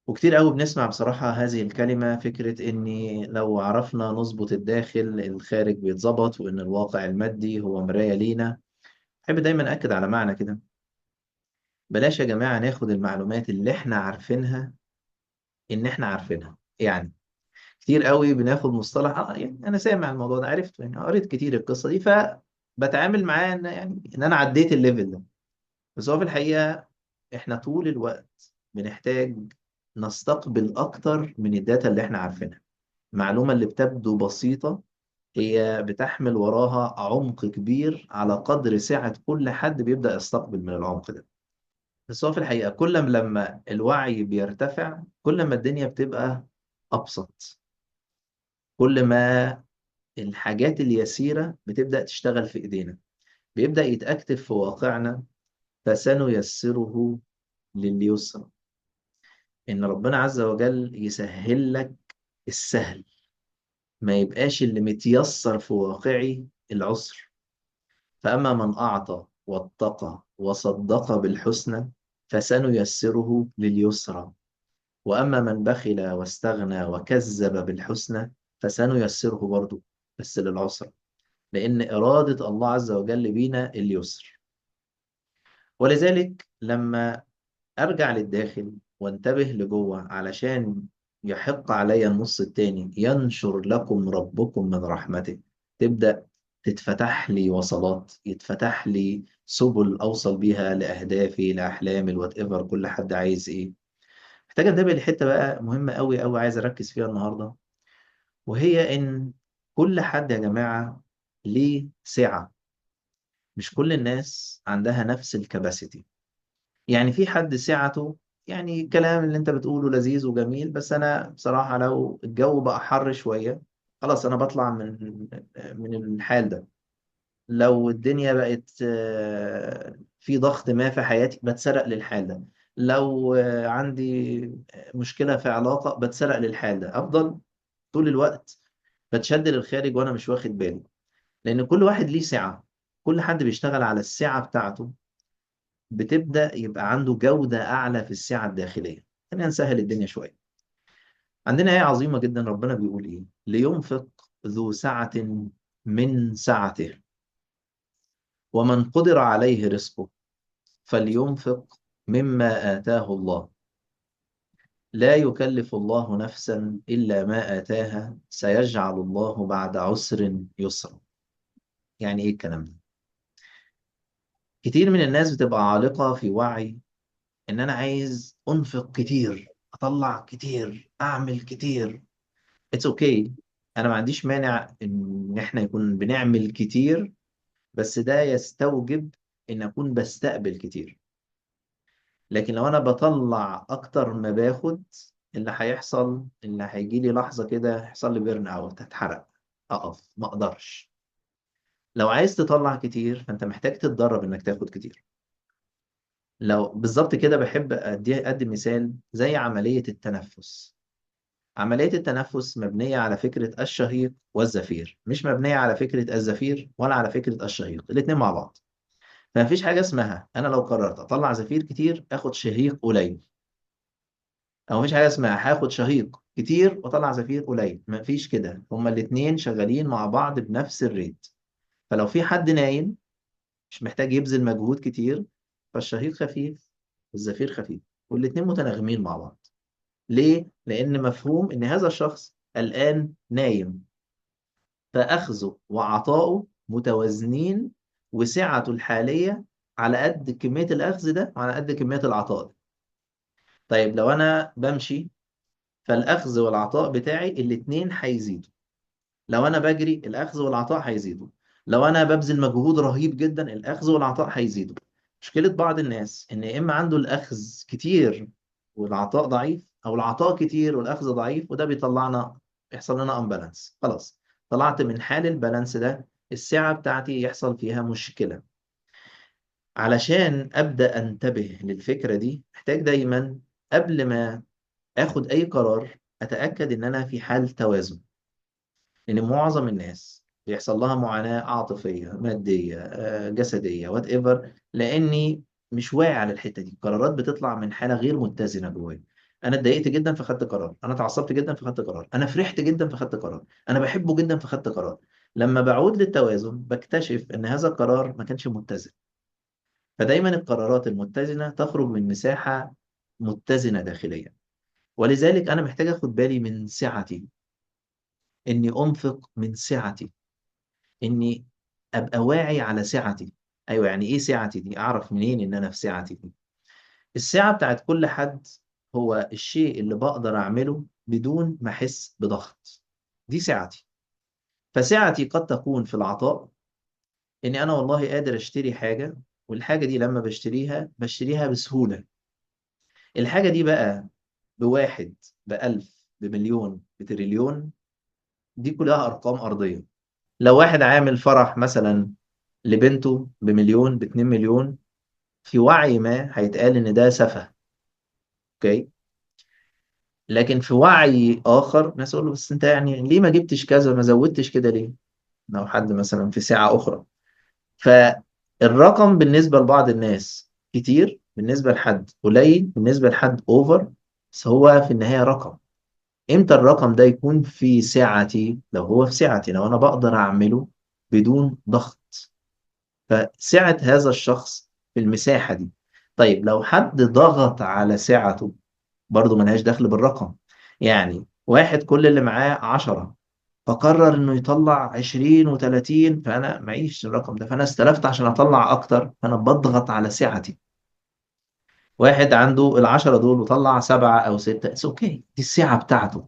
وكتير قوي بنسمع بصراحة هذه الكلمة، فكرة إني لو عرفنا نظبط الداخل الخارج بيتظبط، وإن الواقع المادي هو مراية لينا. بحب دايما أكد على معنى كده، بلاش يا جماعة ناخد المعلومات اللي إحنا عارفينها إن إحنا عارفينها. كتير قوي بناخد مصطلح، أنا سامع الموضوع ده، عرفته، قريت كتير القصة دي، فبتعامل معاه إن أنا عديت ال level ده. بس هو في الحقيقة إحنا طول الوقت بنحتاج نستقبل أكتر من ال data اللي إحنا عارفينها. المعلومة اللي بتبدو بسيطة هي بتحمل وراها عمق كبير على قدر سعة كل حد بيبدأ يستقبل من العمق ده. بس هو في الحقيقة كل ما لما الوعي بيرتفع كل ما الدنيا بتبقى أبسط، كل ما الحاجات اليسيرة بتبدأ تشتغل في إيدينا، بيبدأ يتأكتف في واقعنا. فسنيسره لليسرى، إن ربنا عز وجل يسهل لك السهل، ما يبقاش اللي متيسر في واقعي العسر. فأما من أعطى واتقى وصدق بالحسنى فسنيسره لليسرى، وأما من بخل واستغنى وكذب بالحسنى فسنيسره برضه بس للعسرى، لأن إرادة الله عز وجل بينا اليسر. ولذلك لما أرجع للداخل وانتبه لجوه علشان يحق علي النص التاني، ينشر لكم ربكم من رحمته، تبدأ تتفتح لي وصلات، يتفتح لي سبل أوصل بيها لأهدافي، لأحلامي، الوات ايفر كل حد عايز إيه. محتاج انتبه لحتة بقى مهمة أوي أوي عايز أركز فيها النهاردة، وهي إن كل حد يا جماعة ليه سعة، مش كل الناس عندها نفس الكباسيتي. في حد سعته، الكلام اللي انت بتقوله لذيذ وجميل، بس انا بصراحة لو الجو بقى حر شوية خلاص انا بطلع من الحال ده. لو الدنيا بقت في ضغط ما في حياتي بتسرق للحال ده. لو عندي مشكلة في علاقة بتسرق للحال ده. أفضل طول الوقت بتشد للخارج وأنا مش واخد بالي، لأن كل واحد ليه سعة، كل حد بيشتغل على السعة بتاعته، بتبدأ يبقى عنده جودة أعلى في السعة الداخلية. خلينا نسهل الدنيا شوية. عندنا آية عظيمة جدا ربنا بيقول إيه؟ لينفق ذو سعة من سعته ومن قدر عليه رزقه فلينفق مما آتاه الله، لا يكلف الله نفسا إلا ما آتاها سيجعل الله بعد عسر يسرا. يعني إيه الكلام ده؟ كتير من الناس بتبقى عالقة في وعي إن أنا عايز أنفق كتير، أطلع كتير، أعمل كتير. It's okay، أنا ما عنديش مانع إن إحنا يكون بنعمل كتير، بس ده يستوجب إن أكون بستقبل كتير. لكن لو أنا بطلع أكتر ما باخد، اللي هيحصل اللي هيجي لي لحظة كده يحصل لي burn out، هتحرق، أقف، ما أقدرش. لو عايز تطلع كتير فأنت محتاج تتدرب إنك تاخد كتير. لو بالظبط كده بحب أدي مثال زي عملية التنفس. عملية التنفس مبنية على فكرة الشهيق والزفير، مش مبنية على فكرة الزفير ولا على فكرة الشهيق، الاتنين مع بعض. فمفيش حاجة اسمها أنا لو قررت أطلع زفير كتير أخد شهيق قليل، أو مفيش حاجة اسمها هاخد شهيق كتير وأطلع زفير قليل، مفيش كده، هما الاتنين شغالين مع بعض بنفس الريت. فلو في حد نايم مش محتاج يبذل مجهود كتير، فالشهيق خفيف والزفير خفيف، والاتنين متناغمين مع بعض. ليه؟ لأن مفهوم إن هذا الشخص الآن نايم، فأخذه وعطاؤه متوازنين، وسعته الحالية على قد كمية الأخذ ده وعلى قد كمية العطاء ده. طيب لو أنا بمشي فالأخذ والعطاء بتاعي الاتنين هيزيدوا، لو أنا بجري الأخذ والعطاء هيزيدوا، لو أنا ببذل مجهود رهيب جدا الأخذ والعطاء هيزيدوا. مشكلة بعض الناس إن يا إما عنده الأخذ كتير والعطاء ضعيف، أو العطاء كتير والأخذ ضعيف، وده بيحصل لنا imbalance. خلاص طلعت من حال البالانس ده، السعة بتاعتي يحصل فيها مشكلة. علشان أبدأ أنتبه للفكرة دي محتاج دايما قبل ما أخد أي قرار أتأكد إن أنا في حال توازن، لأن معظم الناس بيحصل لها معاناة عاطفية، مادية، جسدية، وات ايفر، لأني مش واعي على الحتة دي. القرارات بتطلع من حالة غير متزنة جوايا. انا اتضايقت جدا فخدت قرار، انا اتعصبت جدا فخدت قرار، انا فرحت جدا فخدت قرار، انا بحبه جدا فخدت قرار. لما بعود للتوازن بكتشف ان هذا القرار ما كانش متزن. فدايما القرارات المتزنة تخرج من مساحة متزنة داخليا. ولذلك انا محتاج اخد بالي من سعتي، اني انفق من سعتي، اني ابقى واعي على سعتي. ايوه، يعني ايه سعتي دي؟ اعرف منين ان انا في سعتي دي؟ السعة بتاعت كل حد هو الشيء اللي بقدر اعمله بدون ما احس بضغط، دي سعتي. فسعتي قد تكون في العطاء، اني انا والله قادر اشتري حاجة، والحاجة دي لما بشتريها بشتريها بسهولة. الحاجة دي بقى ب1، ب1000، ب1,000,000، بتريليون، دي كلها أرقام أرضية. لو واحد عامل فرح مثلا لبنته ب1,000,000، ب2 مليون، في وعي ما هيتقال إن ده سفه، okay؟ لكن في وعي آخر ناس يقول له بس أنت يعني ليه ما جبتش كذا، ما زودتش كده ليه؟ لو حد مثلا في ساعة أخرى. فالرقم بالنسبة لبعض الناس كتير، بالنسبة لحد قليل، بالنسبة لحد أوفر، بس هو في النهاية رقم. إمتى الرقم ده يكون في سعتي؟ لو هو في سعتي، لو أنا بقدر أعمله بدون ضغط. فسعة هذا الشخص في المساحة دي. طيب لو حد ضغط على سعته برضو ملهاش دخل بالرقم. يعني واحد كل اللي معاه 10 فقرر إنه يطلع 20 وتلاتين، فأنا معيش الرقم ده، فأنا استلفت عشان أطلع أكتر، فأنا بضغط على سعتي. واحد عنده ال10 دول وطلع 7 أو 6، it's okay، دي السعة بتاعته.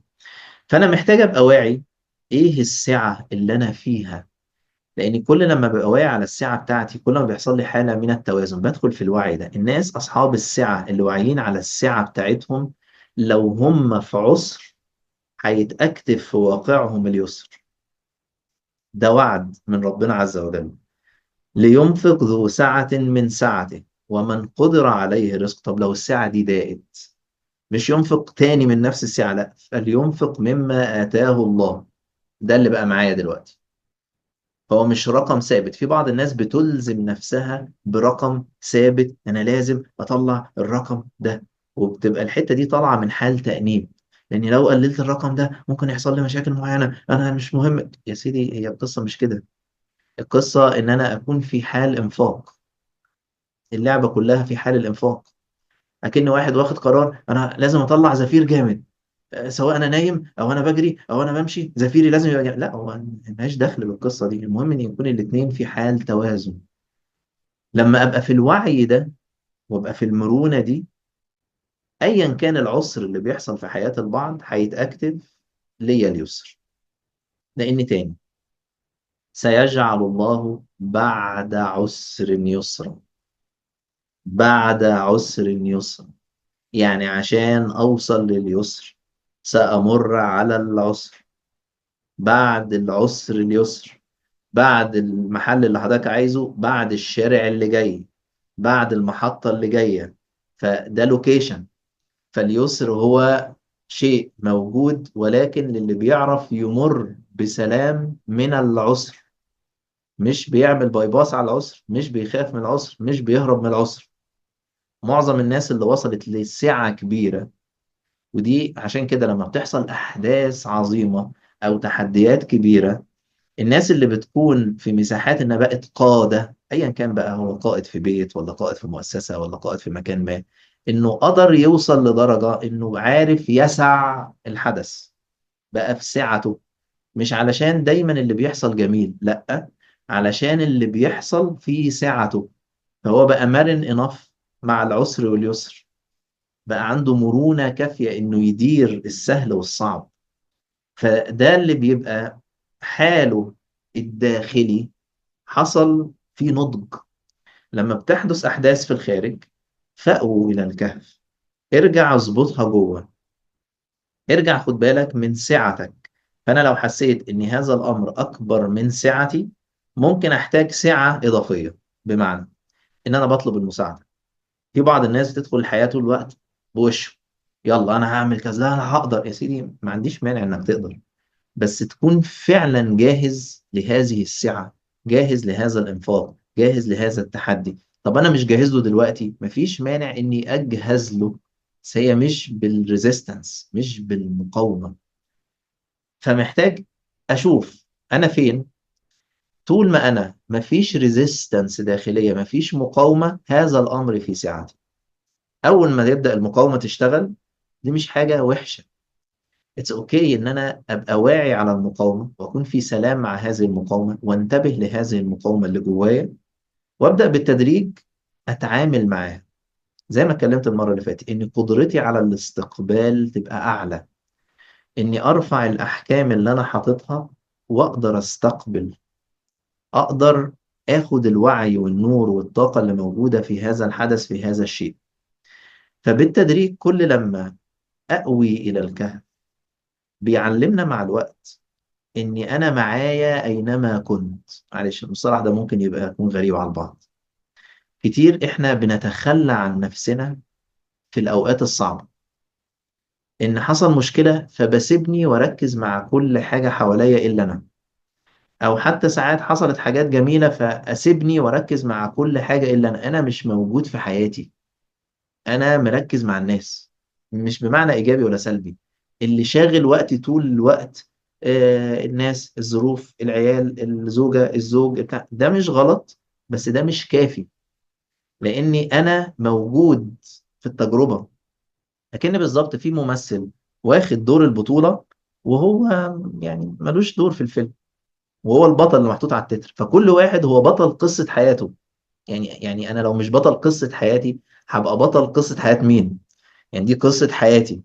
فأنا محتاج أبقى واعي إيه السعة اللي أنا فيها، لأن كل لما ببقى واعي على السعة بتاعتي كل ما بيحصل لي حالة من التوازن، بدخل في الوعي ده. الناس أصحاب السعة اللي واعيين على السعة بتاعتهم لو هم في عسر هيتأكتف في واقعهم اليسر. ده وعد من ربنا عز وجل، لينفق ذو سعة من سعته ومن قدر عليه رزق. طب لو السعة دي ضاقت، مش ينفق تاني من نفس السعة، لا، فلينفق مما آتاه الله. ده اللي بقى معايا دلوقتي. فهو مش رقم ثابت. في بعض الناس بتلزم نفسها برقم ثابت، أنا لازم أطلع الرقم ده، وبتبقى الحتة دي طالعة من حال تأنيب، لأن لو قللت الرقم ده ممكن يحصل لي مشاكل معينة، أنا مش مهم. يا سيدي هي القصة مش كده، القصة إن أنا أكون في حال إنفاق. اللعبة كلها في حال الإنفاق. أكن واحد واخد قرار أنا لازم أطلع زفير جامد، سواء أنا نايم أو أنا بجري أو أنا بمشي، زفيري لازم يبقى جامد. لا، هو ملهاش دخل بالقصة دي. المهم إن يكون الاتنين في حال توازن. لما أبقى في الوعي ده وأبقى في المرونة دي، أيا كان العسر اللي بيحصل في حياة البعض هيتأكتف ليا اليسر. لأن تاني سيجعل الله بعد عسر يسرا، بعد عسر يسرا. يعني عشان أوصل لليسر سأمر على العسر، بعد العسر اليسر، بعد المحل اللي حضرتك عايزه، بعد الشارع اللي جاي، بعد المحطة اللي جاية. فده لوكيشن. فاليسر هو شيء موجود، ولكن للي بيعرف يمر بسلام من العسر، مش بيعمل bypass على العسر، مش بيخاف من العسر، مش بيهرب من العسر. معظم الناس اللي وصلت لسعة كبيرة، ودي عشان كده لما بتحصل أحداث عظيمة أو تحديات كبيرة، الناس اللي بتكون في مساحات إنها بقت قادة، أيا كان بقى هو قائد في بيت ولا قائد في مؤسسة ولا قائد في مكان ما، إنه قدر يوصل لدرجة إنه عارف يسع الحدث، بقى في سعته. مش علشان دايما اللي بيحصل جميل، لأ، علشان اللي بيحصل في سعته. فهو بقى مرن enough مع العسر واليسر، بقى عنده مرونة كافية إنه يدير السهل والصعب. فده اللي بيبقى حاله الداخلي حصل فيه نضج. لما بتحدث أحداث في الخارج فأووا إلى الكهف، ارجع اظبطها جوه، ارجع خد بالك من سعتك. فأنا لو حسيت إن هذا الأمر أكبر من سعتي ممكن أحتاج سعة إضافية، بمعنى إن أنا بطلب المساعدة. في بعض الناس بتدخل الحياة طول الوقت بوشه، يلا أنا هعمل كذا، لا أنا هقدر. يا سيدي ما عنديش مانع إنك تقدر، بس تكون فعلا جاهز لهذه السعة، جاهز لهذا الإنفاق، جاهز لهذا التحدي. طب أنا مش جاهز له دلوقتي، مفيش مانع إني أجهز له بس هي مش بال resistance، مش بالمقاومة. فمحتاج أشوف أنا فين. طول ما أنا مفيش resistance داخلية، مفيش مقاومة، هذا الأمر في سعتي. أول ما تبدأ المقاومة تشتغل، دي مش حاجة وحشة. It's okay إن أنا أبقى واعي على المقاومة وأكون في سلام مع هذه المقاومة وانتبه لهذه المقاومة اللي جوايا، وأبدأ بالتدريج أتعامل معاها. زي ما اتكلمت المرة اللي فاتت إن قدرتي على الاستقبال تبقى أعلى، إني أرفع الأحكام اللي أنا حاططها وأقدر أستقبل، أقدر آخد الوعي والنور والطاقة اللي موجودة في هذا الحدث في هذا الشيء. فبالتدريج كل لما أأوي إلى الكهف بيعلمنا مع الوقت إني أنا معايا أينما كنت. معلش المصطلح ده ممكن يكون غريب على البعض. كتير إحنا بنتخلى عن نفسنا في الأوقات الصعبة، إن حصل مشكلة فبسيبني وأركز مع كل حاجة حواليا إلا أنا، أو حتى ساعات حصلت حاجات جميلة فأسيبني وأركز مع كل حاجة إلا أنا. أنا مش موجود في حياتي، أنا مركز مع الناس، مش بمعنى إيجابي ولا سلبي. اللي شاغل وقتي طول الوقت الناس، الظروف، العيال، الزوجة، الزوج، بتاع. ده مش غلط، بس ده مش كافي، لأني أنا موجود في التجربة. لكن بالظبط في ممثل واخد دور البطولة وهو ملوش دور في الفيلم، وهو البطل اللي محطوط على التتر، فكل واحد هو بطل قصة حياته. يعني أنا لو مش بطل قصة حياتي هبقى بطل قصة حياة مين؟ دي قصة حياتي.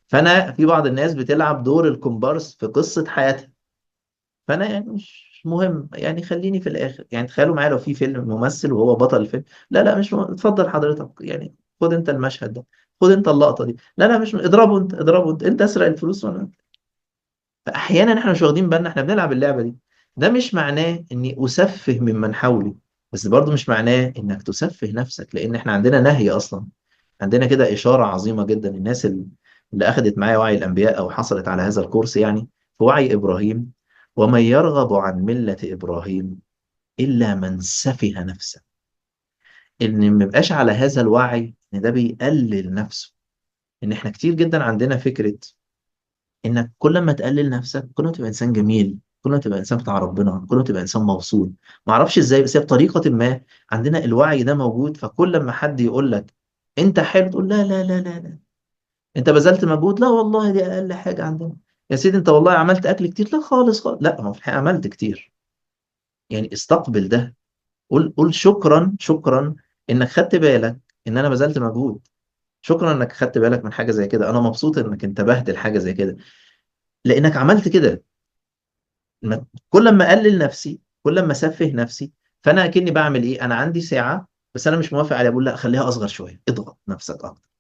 فأنا في بعض الناس بتلعب دور الكومبارس في قصة حياتها، فأنا مش مهم، خليني في الآخر. تخيلوا معايا لو في فيلم ممثل وهو بطل الفيلم، لا لا مش مهم، اتفضل حضرتك، خد انت المشهد ده، خد انت اللقطة دي، لا لا مش مهم، اضربه انت، اضربه انت، انت اسرق الفلوس وانا. فأحيانا احنا مش واخدين بالنا احنا بنلعب اللعبة دي. ده مش معناه اني اسفه ممن حولي، بس برضو مش معناه انك تسفه نفسك، لان احنا عندنا نهي اصلا، عندنا كده اشارة عظيمة جدا. الناس اللي اخذت معايا وعي الانبياء او حصلت على هذا الكورس، في وعي ابراهيم، ومن يرغب عن ملة ابراهيم الا من سفه نفسه. ان ما يبقاش على هذا الوعي، ان ده بيقلل نفسه. ان احنا كتير جدا عندنا فكرة انك كل ما تقلل نفسك كل ما تبقى انسان جميل، كل ما تبقى انسان بتاع ربنا، كل ما تبقى انسان موصول. ما اعرفش ازاي، بس هي بطريقة ما عندنا الوعي ده موجود. فكل ما حد يقول لك انت حلو تقول لا لا لا لا لا، انت بذلت مجهود، لا والله دي اقل حاجة عندنا يا سيدي، انت والله عملت اكل كتير، لا خالص خالص، لا هو في الحقيقة عملت كتير. استقبل ده، قول شكرا، شكرا انك خدت بالك ان انا بذلت مجهود، شكرا انك خدت بالك من حاجة زي كده، انا مبسوط انك انتبهت لحاجة زي كده لانك عملت كده. كل ما اقلل نفسي، كل ما اسفه نفسي، فانا اكني بعمل ايه؟ انا عندي ساعة بس انا مش موافق عليها، بقول لا خليها اصغر شوية، اضغط نفسك اكتر.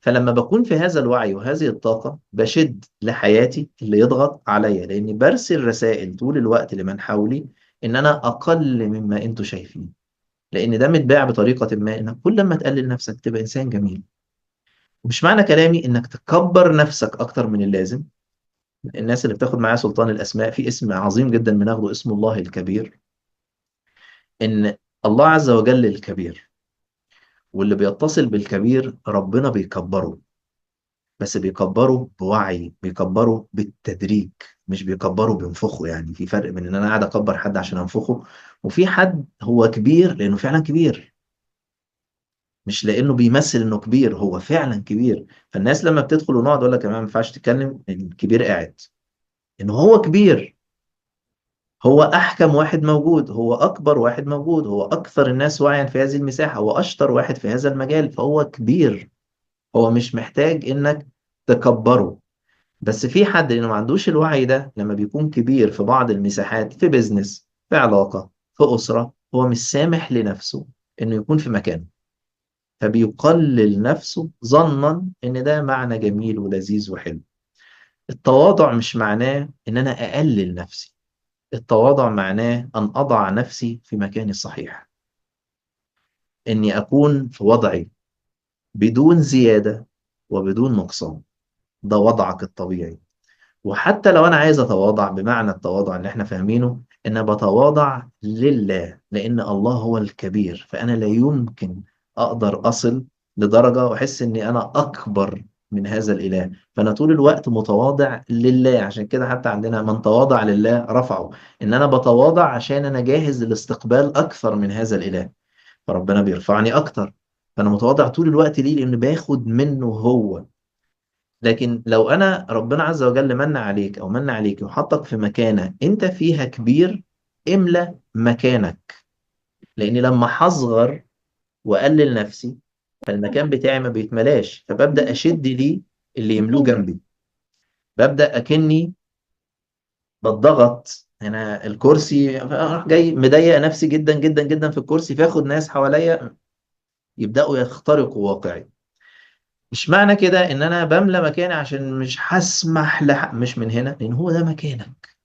فلما بكون في هذا الوعي وهذه الطاقة بشد لحياتي اللي يضغط عليا، لاني برسل رسائل طول الوقت لمن حولي ان انا اقل مما انتوا شايفين، لان ده متباع بطريقة ما انك كل ما تقلل نفسك تبقى انسان جميل. ومش معنى كلامي انك تكبر نفسك اكتر من اللازم. الناس اللي بتاخد معايا سلطان الاسماء، في اسم عظيم جدا بناخده اسمه الله الكبير، ان الله عز وجل الكبير، واللي بيتصل بالكبير ربنا بيكبره، بس بيكبره بوعي، بيكبره بالتدريج، مش بيكبره بينفخه. في فرق بين ان انا قاعد اكبر حد عشان انفخه، وفي حد هو كبير لانه فعلا كبير، مش لانه بيمثل انه كبير، هو فعلا كبير. فالناس لما بتدخل ونقعد يقول لك يا جماعه ما ينفعش تتكلم، الكبير قاعد، ان هو كبير، هو احكم واحد موجود، هو اكبر واحد موجود، هو اكثر الناس وعيا في هذه المساحه، هو اشطر واحد في هذا المجال، فهو كبير، هو مش محتاج انك تكبره. بس في حد لانه ما عندوش الوعي ده، لما بيكون كبير في بعض المساحات، في بيزنس، في علاقه، في اسره، هو مش سامح لنفسه انه يكون في مكانه، فبيقلل نفسه ظنا ان ده معنى جميل ولذيذ وحلو. التواضع مش معناه ان انا اقلل نفسي، التواضع معناه ان اضع نفسي في مكاني الصحيح، اني اكون في وضعي بدون زيادة وبدون نقصان. ده وضعك الطبيعي. وحتى لو انا عايز اتواضع بمعنى التواضع اللي احنا فاهمينه، ان أنا بتواضع لله، لان الله هو الكبير، فانا لا يمكن اقدر اصل لدرجة واحس اني انا اكبر من هذا الاله. فانا طول الوقت متواضع لله. عشان كده حتى عندنا من تواضع لله رفعه، ان انا بتواضع عشان انا جاهز للاستقبال اكثر من هذا الاله، فربنا بيرفعني اكتر. فانا متواضع طول الوقت ليه؟ لان باخد منه هو. لكن لو انا ربنا عز وجل من عليك او من عليك وحطك في مكانة انت فيها كبير، املى مكانك. لان لما هصغر واقلل نفسي فالمكان بتاعي ما بيتملاش، فببدأ اشد ليه اللي يملوه جنبي، ببدأ اكني بتضغط هنا الكرسي، اروح جاي مضايق نفسي جدا جدا جدا في الكرسي، فاخد ناس حواليا يبدأوا يخترقوا واقعي. مش معنى كده ان انا بملى مكاني عشان مش هسمح لح، مش من هنا، لان هو ده مكانك،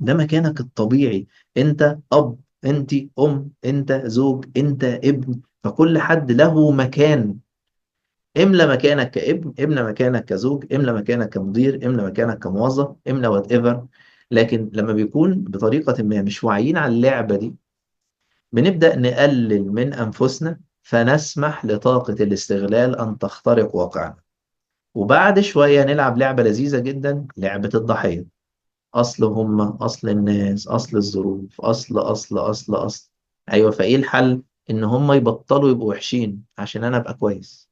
ده مكانك الطبيعي. انت اب، انت ام، انت زوج، انت ابن، فكل حد له مكان. املى مكانك كابن، املى مكانك كزوج، املى مكانك كمدير، املى مكانك كموظف، املى whatever. لكن لما بيكون بطريقة ما مش واعيين على اللعبة دي، بنبدأ نقلل من أنفسنا، فنسمح لطاقة الاستغلال أن تخترق واقعنا. وبعد شوية نلعب لعبة لذيذة جدا، لعبة الضحية. أصل هم، أصل الناس، أصل الظروف، أصل أصل أصل أصل. أيوة، فإيه الحل؟ إن هم يبطلوا يبقوا وحشين عشان أنا أبقى كويس.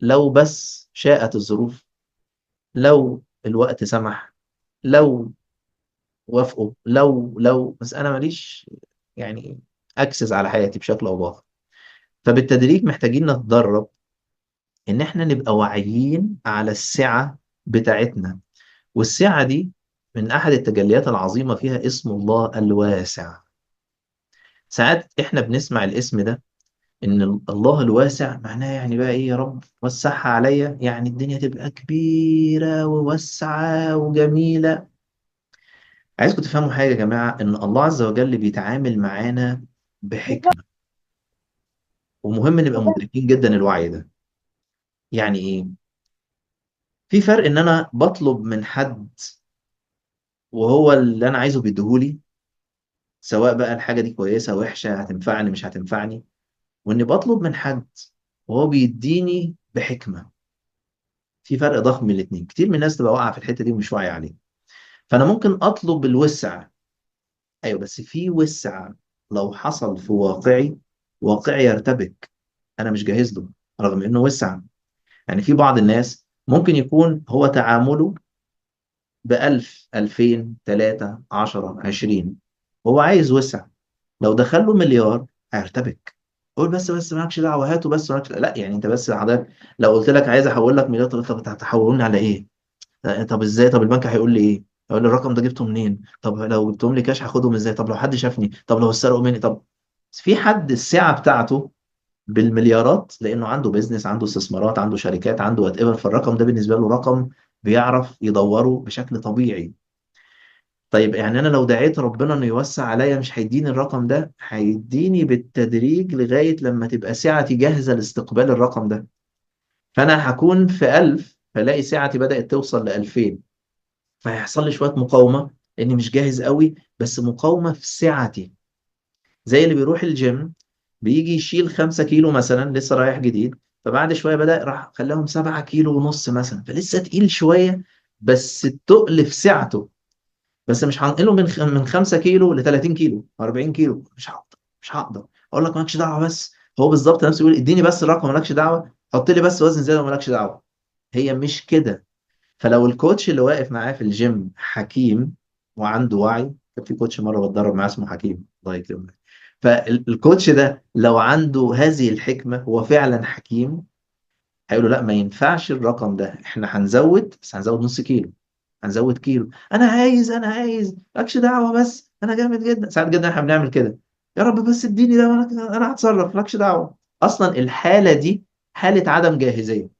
لو بس شاءت الظروف، لو الوقت سمح، لو وافقوا، لو بس أنا ماليش أكسس على حياتي بشكل أو بآخر. فبالتدريج محتاجين نتدرب إن إحنا نبقى واعيين على السعة بتاعتنا. والسعة دي من أحد التجليات العظيمة فيها اسم الله الواسع. ساعات إحنا بنسمع الاسم ده إن الله الواسع معناه يعني بقى إيه؟ يا رب وسعها عليا، يعني الدنيا تبقى كبيرة وواسعة وجميلة. عايزكم تفهموا حاجة يا جماعة، إن الله عز وجل بيتعامل معانا بحكمة، ومهم نبقى مدركين جدا الوعي ده. يعني إيه؟ في فرق إن أنا بطلب من حد وهو اللي أنا عايزه بيديهولي، سواء بقى الحاجة دي كويسة وحشة، هتنفعني مش هتنفعني، وإني بطلب من حد وهو بيديني بحكمة. في فرق ضخم من الاتنين. كتير من الناس تبقى واقعة في الحتة دي ومش واعية عليها. فأنا ممكن أطلب الوسع، أيوة، بس في وسع لو حصل في واقعي، واقعي يرتبك، أنا مش جاهز له رغم إنه وسع. في بعض الناس ممكن يكون هو تعامله ب1000، 2000، 3، 10، 20، هو عايز وسع. لو دخله مليار هيرتبك، قول بس مالكش دعوة، هاته بس مالكش دعوة. لا، انت بس حضرتك لو قلت لك عايز احول لك مليار، طب هتحولوني على ايه؟ طب ازاي؟ طب البنك هيقول لي ايه؟ هيقول لي الرقم ده جبته منين؟ طب لو جبتهم لي كاش هاخدهم ازاي؟ طب لو حد شافني؟ طب لو اتسرقوا مني؟ طب في حد السعة بتاعته بالمليارات لانه عنده business، عنده استثمارات، عنده شركات، عنده whatever، فالرقم ده بالنسبه له رقم بيعرف يدوره بشكل طبيعي. طيب انا لو دعيت ربنا انه يوسع عليا مش هيديني الرقم ده، هيديني بالتدريج لغايه لما تبقى سعتي جاهزه لاستقبال الرقم ده. فانا هكون في 1000 فلاقي سعتي بدات توصل ل2000، فهيحصل لي شويه مقاومه لاني مش جاهز قوي، بس مقاومه في سعتي. زي اللي بيروح الجيم بيجي يشيل 5 كيلو مثلا، لسه رايح جديد، فبعد شويه بدا راح خلاهم 7 كيلو ونص مثلا، فلسه تقيل شويه بس التقل في سعته، بس مش هنقله من 5 كيلو ل 30 كيلو 40 كيلو، مش هقدر، مش هقدر. اقول لك مالكش دعوه، بس هو بالظبط نفسه يقول اديني بس الرقم مالكش دعوه، حط لي بس وزن زياده ومالكش دعوه. هي مش كده. فلو ال coach اللي واقف معاه في الجيم حكيم وعنده وعي، كان في coach مره بتدرب معاه اسمه حكيم الله يكرمه، فال coach ده لو عنده هذه الحكمه هو فعلا حكيم، هيقول له لا ما ينفعش الرقم ده، احنا هنزود، بس هنزود نص كيلو، هنزود كيلو، انا عايز، انا عايز، مالكش دعوه بس انا جامد جدا. ساعات جدا احنا بنعمل كده، يا رب بس اديني ده انا هتصرف، مالكش دعوه. اصلا الحاله دي حاله عدم جاهزيه،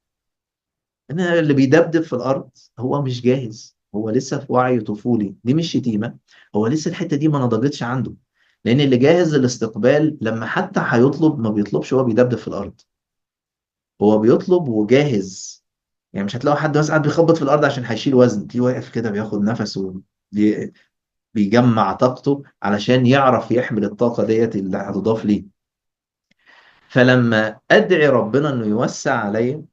ان اللي بيدبدب في الارض هو مش جاهز، هو لسه في وعي طفولي. دي مش شتيمه، هو لسه الحته دي ما نضجتش عنده، لان اللي جاهز للاستقبال لما حتى هيطلب ما بيطلبش وهو بيدبدب في الارض، هو بيطلب وجاهز. مش هتلاقوا حد بس قاعد بيخبط في الارض عشان هيشيل وزن، تلاقيه واقف كده بياخد نفسه، بيجمع طاقته علشان يعرف يحمل الطاقه ديت اللي هتضاف ليه. فلما أدعي ربنا إنه يوسع عليا،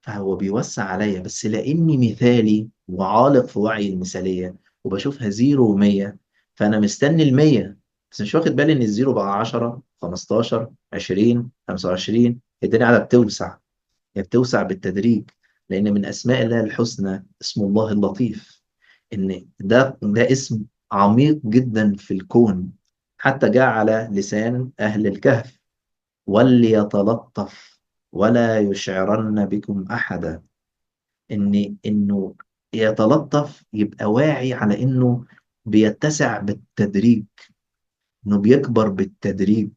فهو بيوسع عليا، بس لأني مثالي وعالق في وعي المثالية وبشوفها 0 و100، فأنا مستني 100، بس مش واخد بالي إن ال zero بقى 10، 15، 20، 25. الدنيا قاعدة بتوسع، هي بتوسع بالتدريج، لأن من أسماء الله الحسنى اسم الله اللطيف، إن ده اسم عميق جدا في الكون، حتى جاء على لسان أهل الكهف: وليتلطف ولا يشعرن بكم أحدا. إنه يتلطف، يبقى واعي على إنه بيتسع بالتدريج، إنه بيكبر بالتدريج،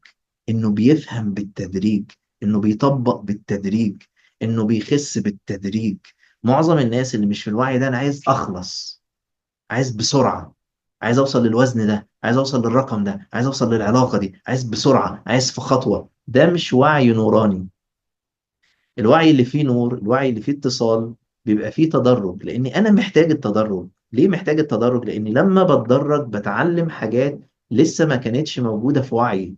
إنه بيفهم بالتدريج، إنه بيطبق بالتدريج، إنه بيخس بالتدريج. معظم الناس اللي مش في الوعي ده، أنا عايز أخلص، عايز بسرعة، عايز أوصل للوزن ده، عايز أوصل للرقم ده، عايز أوصل للعلاقة دي، عايز بسرعة، عايز في خطوة. ده مش وعي نوراني. الوعي اللي فيه نور، الوعي اللي فيه اتصال، بيبقى فيه تدرج، لأني أنا محتاج التدرج. ليه محتاج التدرج؟ لأني لما بتدرج بتعلم حاجات لسه ما كانتش موجودة في وعيي.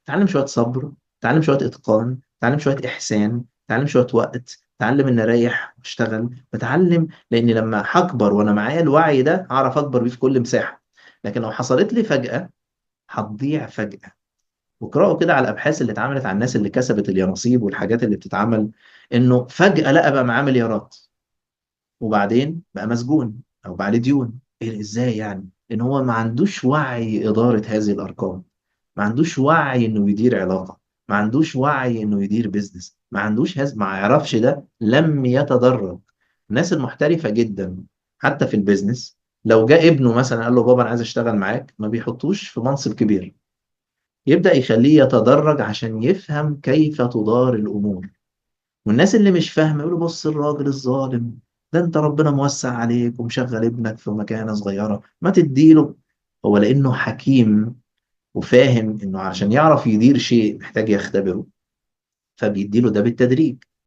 بتعلم شوية صبر، بتعلم شوية إتقان، بتعلم شوية إحسان، بتعلم شوية وقت، بتعلم إن أريح وأشتغل، بتعلم. لأني لما هكبر وأنا معايا الوعي ده هعرف أكبر بيه في كل مساحة. لكن لو حصلت لي فجأة هتضيع فجأة. واقرأوا كده على الأبحاث اللي اتعملت على الناس اللي كسبت اليانصيب والحاجات اللي بتتعمل، إنه فجأة لقى بقى معاه مليارات، وبعدين بقى مسجون أو بقى عليه ديون. إيه إزاي يعني؟ إن هو ما عندوش وعي إدارة هذه الأرقام، ما عندوش وعي إنه يدير علاقة، ما عندوش وعي إنه يدير بيزنس، ما عندوش ما يعرفش ده، لم يتدرب. الناس المحترفة جدا حتى في ال business، لو جاء ابنه مثلا قال له بابا أنا عايز أشتغل معاك، ما بيحطوش في منصب كبير، يبدأ يخليه يتدرج عشان يفهم كيف تدار الأمور. والناس اللي مش فاهمة يقولوا بص الراجل الظالم ده، انت ربنا موسع عليك ومشغل ابنك في مكانة صغيرة، ما تديله. هو لأنه حكيم وفاهم إنه عشان يعرف يدير شيء محتاج يختبره، فبيديله ده بالتدريج.